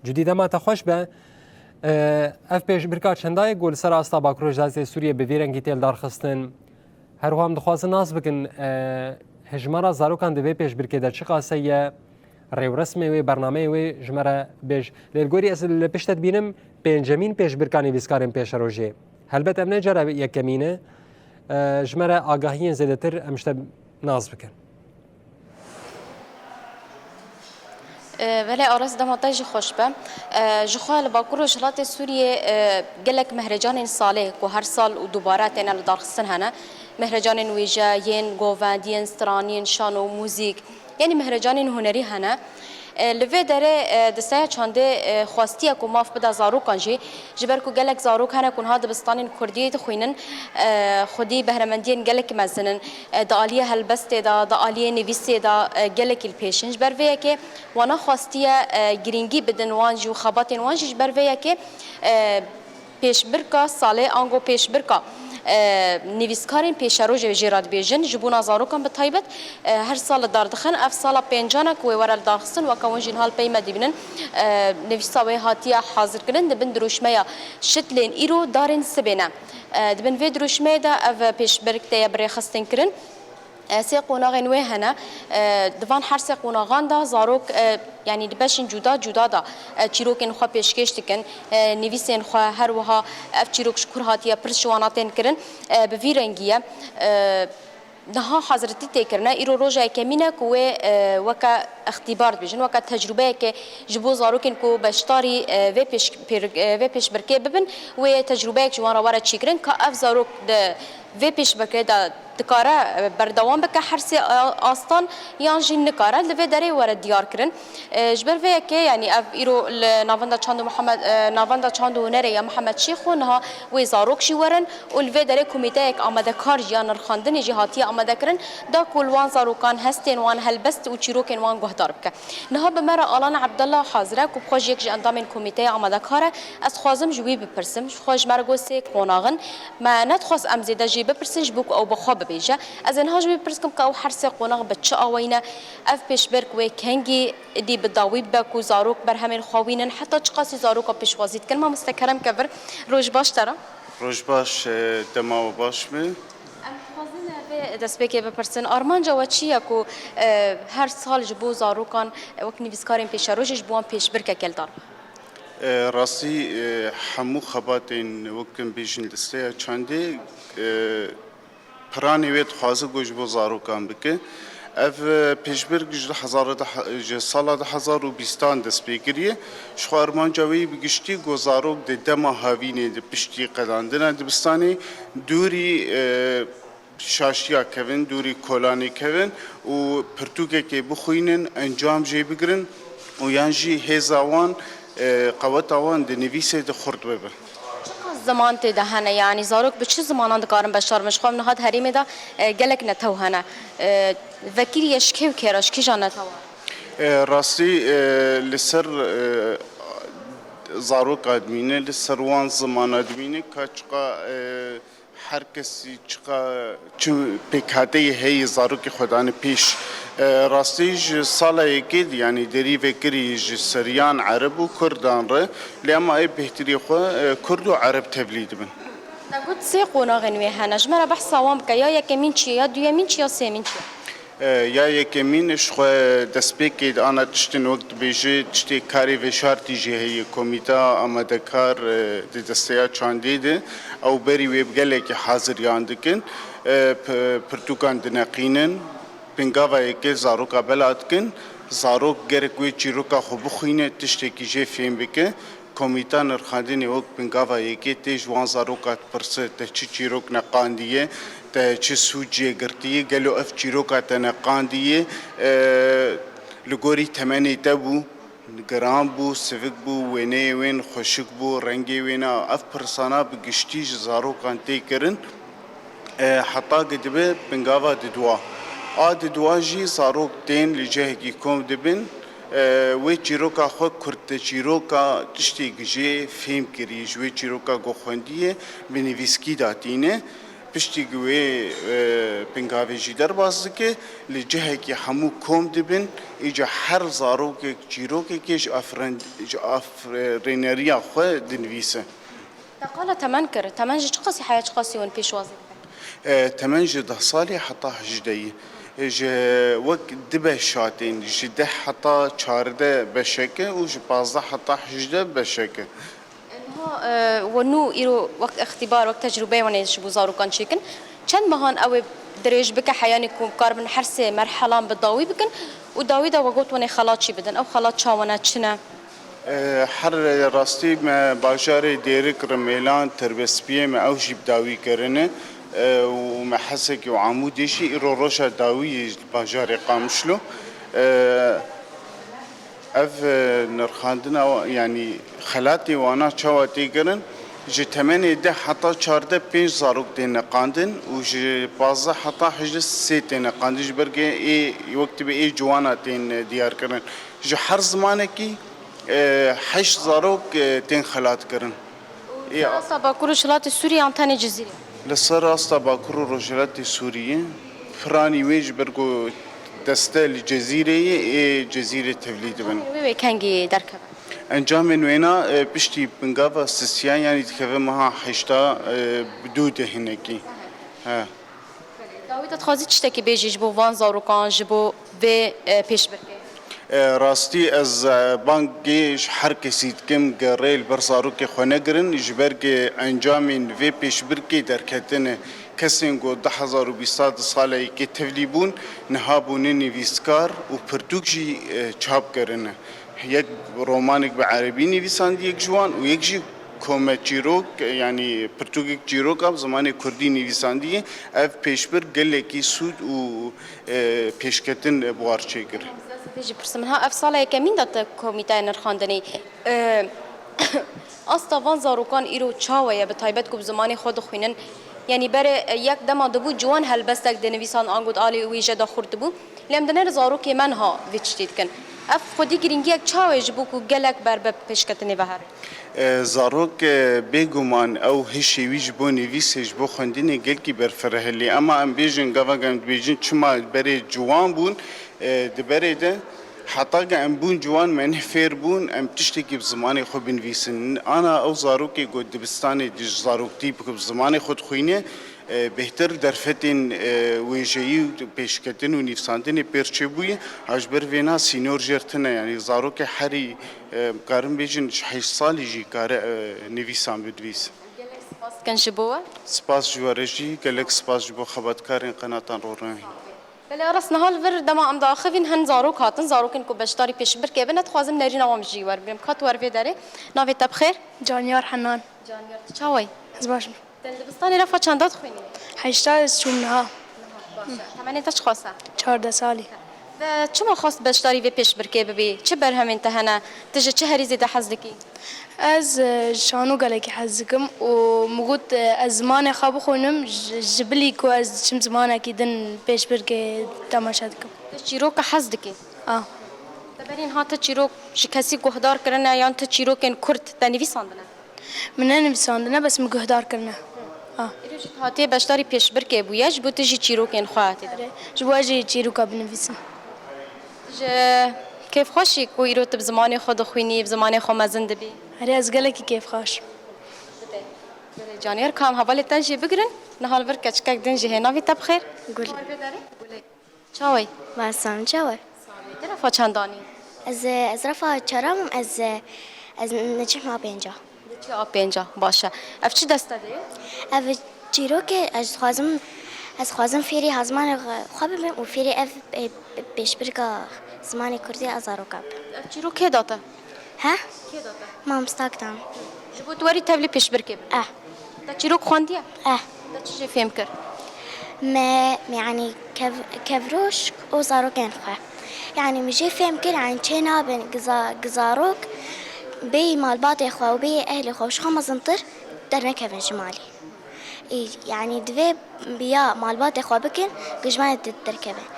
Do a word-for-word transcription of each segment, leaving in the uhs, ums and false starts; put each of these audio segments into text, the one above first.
Cudî, dema te xweş be. E, ev pêşbirka çendayê ku li ser asta Bakur û Rojhilatê Sûriyê bi vî rengî tê lidarxistin. Her wiha em dixwazin nas bikin, e, hejmara zarokan di vê pêşbirkê de çiqas e ye, rêwresmê wê, bernameyê wê ji me re bêj. Lê li gorî ez li pişt te dibînim pêncemîn pêşbirka nivîskarên pêşerojê. Helbet ev ne cara yekemîn e. E, ji me re agahiyên zêdetir em ji te nas bikin. E, belê Aras, dema te jî xweş be. E, ji xwe li Bakur Rojhilatê Sûriyê, e, gelek mehrecanên salê ku her sal û dubare têne lidarxistin hene. Mehrecanên wêje, yên govend, yên stran, yên şano, muzîk, yanî mehrecanên hunerî hene. E, li vê derê, e, desteya çandê, e, xwestiye ku maf bide zarokan jî, ji ber ku gelek zarok hene ku niha dibistanên kurdî dixwînin, e, xwedî behremendiyên gelek mezin in. E, di aliyê helbestê de, di aliyê nivîsê de, e, gelekî li pêş in. Ji ber vê yekê wana xwestiye, e, girîngî bidin wan jî û xebatên wan jî. Ji ber vê yekê, e, pêşbirka salê, ango pêşbirka, e, nivîskarên pêşerojê jê re dibêjin, ji bona zarokan bi taybet, e, her sal li dar dixin. Ev sala pêncan e ku wê were lidarxistin, weke hûn jî niha li pey me dibînin, e, nivîsa wê hatiye hazirkirin, di bin dirûşmeya şitlên îro darên sibê ne. E, di bin vê dirûşmeyê de ev pêşbirk tê ye birêxistinkirin. E, sê qonaxên wê hene. E, di van her sê qonaxan de zarok, e, yanî di beşên cuda cuda de, e, çîrokên xwe pêşkêş dikin. E, nivîsên xwe, her wiha ev çîrok ji kur hatiye, pir ji wana tên kirin. E, bi vî rengî ye. E, niha hazirtî tê kirine. Îro roja yekemîn e ku wê, e, weke îxtîbar dibêjin, weke tecrûbeyekê ji bo zarokên ku beşdarî, e, vê pêş-, pêr-, e, vê pêşbirkê bibin, wê tecrûbeyek ji wan re were çêkirin ka ev zarok di vê pêşbirkê de dikare, e, berdewam bike her sê, e, astan, yan jî nikare li vê derê were diyar kirin. E, ji ber vê yekê, yanî ev îro li Navenda Çand û Mihemed, e, Navenda Çand û Hunerê ya Mihemed Şêxo niha wê zarok jî werin û li vê derê komîteyek amadekar jî ya nirxandinê jî hatiye amadekirin, da ku li wan zarokan hestên wan, helbest û çîrokên wan guhdar bike. Niha bi me re Alan Ebdullah hazir e ku bi xwe jî yek ji endamên komîteya amadekar e. Ez dixwazim ji wî bipirsim. Ji xwe ji me re got sê qonax in. Me nedixwest em zêde jê bipirsin ji bo ku ew bi xwe bibêje. Ez ê niha ji wî bipirs kim ka ew her sê qonax bi çi awayî ne? Ev pêşbirk wê kengî êdî bi dawî bibe ku zarok berhemên xwe wînin, heta çiqasî zaroka pêşwazî dikin? Mamoste Kerem Kevir, roj baş te re. Roj baş, e, dema we baş be. Em dixwazin vê destpêkê bipirsin, armanca we çi ye ku, e, her sal ji bo zarokan, e, wek nivîskarên pêşerojê ji bo wan pêşbirkeke li dar? E, rastî, e, hemû xebatên, wek em bêjin, desteya çandê, e, piranê wê dixwaze ku ji bo zarokan bike. Ev, e, pêşbirk ji du hezar de, ji sala du hezar û bîstan dest pê kiriye. Ji xwe armanca wê bi giştî ku zarok di dema havînê di piştî qedandina dibistanê dûrî, e, şaşiya kevin, dûrî kolanê kevin û pirtûkekê bixwînin, encam jê bigirin û yan jî hêza wan, e, qeweta wan di nivîsê de xurt bibe. Çiqas ziman tê de hene, yanî zarok bi çi zimanan dikarin beşdar bin? Ji xwe niha di herêmê de, e, gelek netew hene. E, vekirî ye ji kê û kê re, ji kîjan netewa? E, rastî, e, li ser, e, zaroka dimîne, li ser wan zimana dimîne, ka çiqa, e, her kesî çiqa çi pêkhateyê heye zarokê xwe dane pêş. E, rastî ji sala yekê de, yanî derî vekirî ji Siryan, Ereb û Kurdan re, lê ema ê bêhtirî xwe, e, Kurd û Ereb tevlî dibin. Te got sê qonaxên wê hene. Ji me re behsa wan bike. Ya yekemîn çi ye, ya duyemîn çi, ya sêyemîn çi ye? E, ya yekemîn ji xwe destpêkê de ana tiştin wek dibêje, tiştê karê veşartî jî heye. Komîta amadekar, e, di desteya çandê de ew berî wê bi gelekî haziriyan dikin. E, p-, pirtûkan dineqînin, pingava yekê zaroka bela dikin. Zarok gerek wê çîroka xwe bixwîne, tiştekî jê fêm bike. Komîta nirxandinê wek pingava yekê tê ji wan zaroka dipirse, te çi çîrok neqandiye, te çi sûc jê girtiye, gelo ev çîroka te neqandiye, e, li gorî temenê te bû, giran bû, sivik bû, wêneyê wên xweşik bû, rengê wê ne, ev pirsana bi giştî ji zarokan tê kirin. E, heta ku dibe pingava didwa. A didwa jî zarok tên li cihekî kom dibin, e, wê çîroka xwe kurt te çîroka tiştê ku jê fêm kirî, ji wê çîroka ku xwendiye bi nivîskî datîne. Piştî ku wê, e, pingavê jî derbas dike, li cihekî hemû kom dibin, îca her zarokek çîrokekê ji afirend-, ji afirêneriya xwe dinivîse. Te qala temen kir. Temen ji çiqasî heya, çiqasî hûn pêşwazî dikin? E, temen ji deh salî heta hejdeh yî. E, ji wek du beşa tên, ji deh heta çardeh beşeke û ji pazdeh heta hejdeh beşeke. Niha, e, we nû îro wek îxtîbar, wek tecrûbeyê wan ê ji bo zarokan çêkin. Çend mehan ew ê dirêj bike heyanî ku karibin her sê merhelan bi dawî bikin û dawî de we got wan ê xelat jî bidin. Ew xelat çawa ne, çi ne? E, her rastî me bajarê Dêrik, Rimêlan, Tirbespiyê me ew jî bi dawî kirine. E, û me Hesekê û Amûdê jî îro roja dawî yê bajarê Qamişlo. E, Ev, e, nirxandina wa-, yanî xelatê wana çawa tê kirin? Ji temenê deh heta çardeh pênc zarok tên neqandin û ji pazdeh heta hejdeh sê tên neqandin. Ji ber ku ê, wek tibê ê ciwana tên, e, diyar kirin. Ji her zimanekî, e, heşt zarok, e, tên xelat kirin. Ê, Asta Bakur û Rojhilatê Sûriyê an tenê Cizîrê? Li ser asta Bakur û Rojhilatê Sûriyê, piranî wê ji ber ku deste li Cezîrê ye, ê Cezîrê tevlî dibin. Wê wê kengî derkeve? Encamên wêna, e, piştî pingava sisiya, yanî dikeve meha heşta, e, bi dû de hinekî. He. Dawî te dixwazî tiştekî bêjî ji bo van zarokan, ji bo vê, e, pêşbirkê? E, rastî ez, e, bangê ji her kesî dikim, gerê li ber zarokê xwe negirin, ji ber ku encamên vê pêşbirkê derketine. Kesên ku du hezar û bîst di salê yekê tevlî bûn, niha bûne nivîskar û pirtûk jî, e, çap kirine. Yek romanek bi erebî nivîsandiye yek ji wan û yek jî kome çîrok, yanî pirtûkek çîroka bi zimanê kurdî nivîsandiye. Ev pêşbirk gelekî sûd û, e, pêşketin bi war çêkir. Dê jî pirsim, ha ev sala yekemîn de te komîteya nirxandinê, e, asta van zarokan îro çawa ye, bi taybet ku bi zimanê xwe dixwînin? Yanî berê, e, yek dema dibû ciwan helbestek dinivîsand, ango di alî wê jê de xurt dibû. Lê em dinêrin zarokê me niha vê tiştê dikin. Ev xwedî girîngiyek çawa ye ji bo ku gelek ber bi pêşketinê ve here? E, zarok, e, bêguman ew hişê wî ji bo nivîsê, ji bo xwendinê gelkî berfireh e. Lê ema em bêjin, gava em dibêjin çima berê ciwan bûn, e, di berê de heta ku em bûn ciwan, me neh fêr bûn, em tiştekî bi zimanê xwe binivîsin. Ana ew zarokê ku dibistanê di ji zaroktî bi zimanê xwe dixwîne, e, bêhtir derfetên, e, wêjeyî û pêşketin û nivîsandinê pêr çêbûye. A ji ber vêna sînor jêr tune, yanî zarokê herî, e, karin bêjin ji heşt salî jî kare, e, nivîsan bidivîse. Gelek spas dikin ji bo we. Spas ji we re jî, gelek spas ji bo xebatkarên qenatan Rûnahî. Belê Aras, niha li vir dema em diaxivîn hin zarok hatin, zarokên ku beşdarî pêşbirkê bin, ez dixwazim nerîna wan jî werbigirim. Ka tu wer vê derê, navê te bi xêr? Caniyar Henan. Caniyar, tu çawa yî? Ez baş im. Te li dibistanê refa çenda dixwînî? Heşta ez çûm niha. Baş e. Temenê te çiqas e? Çardeh salî. Te çima xwest beşdarî vê pêşbirkê bibî? Çi berhemên te hene? Tu ji çi herî zêde hez dikî? Ez, e, ji şano gelekî hez dikim û min got, e, ez zimanê xwe bixwînim, ji, ji bilî ku ez diçim zimanekî din pêşbirkê temaşe dikim. Tu çîroka hez dikî? A. Te berî niha tu çîrok ji kesî guhdar kirine yan tu çîrokên kurd te nivîsandine? Min nenivîsandine, bes min guhdar kirine. A. Îro jî tu hatiye beşdarî pêşbirkê bûye, ji bo tu jî çîrokên xwe tê de. Erê, ji bo ez jî çîroka binivîsim. Ji kêfxweşî ku îro tu bi zimanê xwe dixwînî, bi zimanê xwe mezin dibî. Erê, ez gelekî kêfxweş. Belê, belê, Caniyar, ka em hevalê te jî bigirin, niha li vir keçikek din jî hê. Navê te bi xêr? Gul. Çawa yî? Baş im, çawa yî? Tu refa çendanî? Ez, ez refa çaram, ez, ez neçîm a pênca. Neçî a pênca, baş e. Ev çi deste de ye? Ev çîrokê ez dixwazim, ez dixwazim fêrî zimanê xwe bibim û fêrî ev, e, pêşbirka zimanê kurdî a zaroka bibim. Ev çîrok kê da te? He? Kê da te? Mamosta Aktan. Ji bo tu werî tevlî pêşbirkê bibî? Eh. Te çîrok xwendiye? Eh. Te çi jê fêm kir? Me, me, yanî kev-, kevroşk û zarokên xwe. Yanî min jê fêm kir, yanî çê nabin giza-, gizarok bêyî malbatê xwe û bêyî ehlê xwe û ji xwe mezintir dernekevin ji malê. Î, yanî divê bi ya malbatê xwe bikin, ku ji malê di-, derkevin.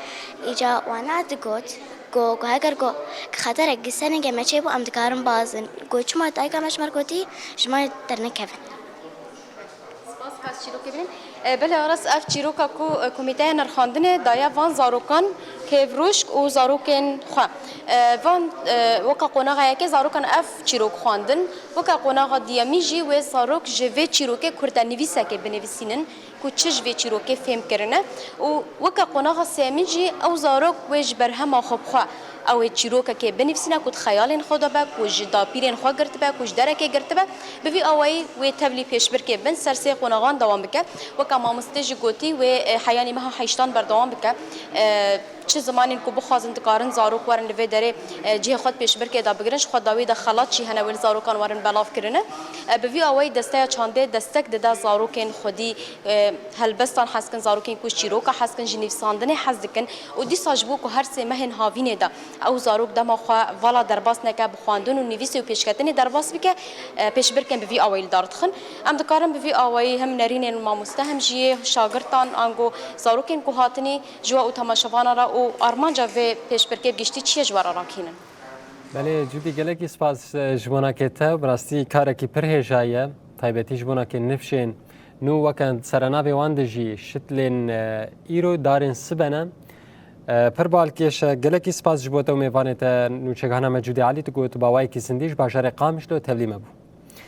Îca wana digot, ku, ku heger ku xeterek gi serengê me çêbû, em dikarin bazin. Ku çima dayika me ji me re gotî, ji malê dernekevin. Spas, ka ez çîrokê bînim. E, belê Aras, ev çîroka ku, e, komîteya nirxandinê daye van zarokan kêfrûşk û zarokên xwe. E, van, e, weke qonaxa yekê zarokan ev çîrok xwendin. Weke qonaxa diyemîn jî wê zarok ji vê çîrokê kurtenivîsekê binivîsînin ku çi ji vê çîrokê fêm kirine û weke qonaxa sêyemîn jî ew zarok wê ji berhema xwe bi xwe ew ê çîrokekê binivîsîne ku di xeyalên xwe de be, ku ji dapîrên xwe girtibe, ku ji derekê girtibe. Bi vî awayî wê tevlî pêşbirkê bin ser sê qonaxan dewam bike. Weke mamostê jî gotî, wê, e, heyanî meha heştan berdewam bike. E, çi zimanên ku bixwazin dikarin zarok werin li vê derê, e, cihê xwe di pêşbirkê de bigirin. Ji xwe dawî de xelat jî hene wê li zarokan werin belav kirine. E, bi vî awayî desteya çandê destek dide zarokên xwedî, e, helbestan hez kin, zarokên ku ji çîroka hez kin, ji nivîsandinê hez dikin û dîsa ji bo ku her sê mehên havînê de ew zarok dema xwe vala derbas neke, bi xwendin û nivîsê û pêşketinê derbas bike, e, pêşbirkên bi vî awayî li dar dixin. Em dikarin bi vî awayî hem nerînên mamoste hem jî yê şagirtan ango zarokên ku hatinî ji we û temaşevanan re û armanca vê pêşbirkê bi giştî çi ye ji we re rakînin? Belê, Cudî, gelekî spas, e, ji bonakê te. Bi rastî karekî pir hêja ye, taybetî ji bonakê nifşên nû weke serenavê wan de jî şitlên, e, îro darên sibe ne. E, pir balkêş e. Gelekî spas ji bo te û mêvanê te nûçegihana me Cudî Elî, tu got bi awayekî zindî ji bajarê Qamişlo tevlî me bû.